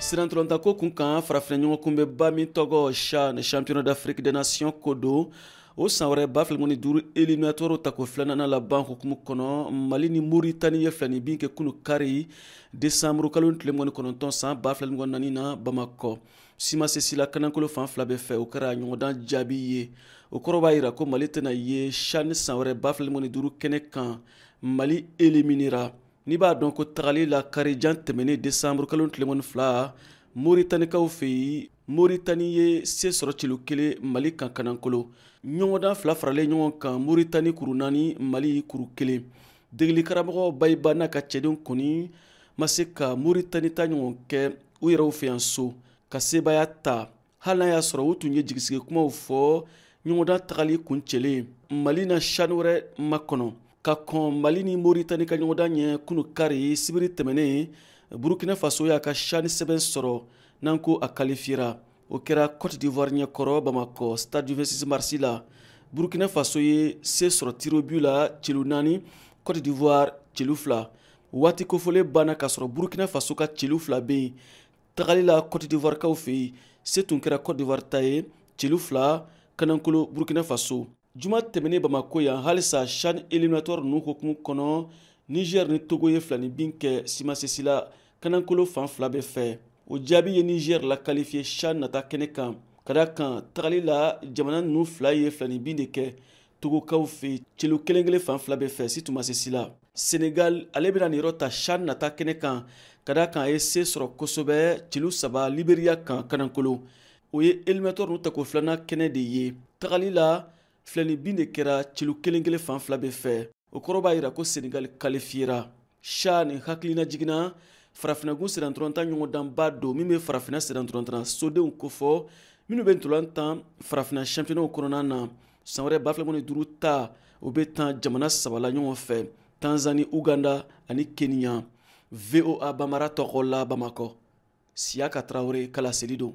Sennantolatan kun kan, farafinna ɲɔgɔn kunbɛba min tɔgɔ CHAN, Championnat d'Afrique des Nations ko don, o san wɛrɛ 2025 éliminatoire tako filanan laban hukumu kɔnɔ, Mali ni Moritani ye filani bin kɛ kunu kari, desanburu kalo tile 29 san 2024 na Bamakɔ. Simasesila kanankolo fan fila bɛɛ fɛ, o kɛra ɲɔgɔndan jaabi ye. O kɔrɔ b'a yira ko Mali tɛna ye CHAN san wɛrɛ 2025 kɛnɛ kan. Mali éliminera. N'i b'a dɔn ko tagali la karijan tɛmɛnen, desanburu kalo tile 22, Moritanikaw fɛ yen, Moritani ye se sɔrɔ celu 1 Mali kan kanankolo. Ɲɔgɔndan fila faralen ɲɔgɔn kan, Moritani kuru 4, Mali kuru 1. Degeli karamɔgɔ Bayiba n'a ka cɛdenw kɔni ma se ka Moritani ta ɲɔgɔn kɛ u yɛrɛw fɛ yan so ka sebaaya ta, hali n'a y'a sɔrɔ u tun ye jigisigi kumaw fɔ ɲɔgɔndan tagali kuncɛlen. Mali na CHAN wɛrɛ makɔnɔ. Ka kɔn Mali ni Moritani ka ɲɔgɔndan ɲɛ kunu kari, sibiri tɛmɛnen, Burukina Faso y'a ka CHAN sɛbɛn sɔrɔ, n'an ko a qualifiera. O kɛra Cote d'Ivoire ɲɛkɔrɔ Bamakɔ, Stade du 26 mars la. Burukina Faso ye se sɔrɔ tir au but la, celu 4, Cote d'Ivoire celu 2. Waati kofɔlen banna k'a sɔrɔ Burukina Faso ka celu 2 bɛ yen. Tagali la Cote d'Ivoire kaw fɛ yen, se tun kɛra Cote d'Ivoire ta ye, celu 2, kanankolo Burukina Faso. Juma tɛmɛnen Bamako yan, halisa CHAN éliminatoire ninnu hukumu kɔnɔ, Niger ni Togo ye filani bin kɛ Simasesila kanankolo fan fila bɛɛ fɛ. O jaabi ye Niger la qualifié CHAN nata kɛnɛ kan, ka da kan tagali la jamana ninnu fila ye filani bin de kɛ Togokaw fɛ, celu kelen kelen fan fila bɛɛ fɛ, si tun ma se si la. Senegal ale bɛna nin yɔrɔ ta CHAN nata kɛnɛ kan, ka da kan a ye se sɔrɔ kosɛbɛ, celu 3 Liberia kan kanankolo. O ye éliminatoire ninnu tako filanan kɛnɛ de ye. Tagali la, filani bin de kɛra, celu kelen kelen fan fila bɛɛ fɛ. O kɔrɔ b'a yira ko Senegal qualifiera. CHAN hakilina jiginna, farafinnagun sennantolatan ɲɔgɔndanba don min bɛ farafinna sennantolatan sodenw kofɔ minnu bɛ ntolan tan farafinna championnat kɔnɔna na. San wɛrɛ 2025 ta, o bɛ tan jamana saba la ɲɔgɔn fɛ: Tanzanie, Uganda ani Kenya. VOA Bamara tɔgɔ la Bamakɔ, Siyaka Tarawele ka laseli don.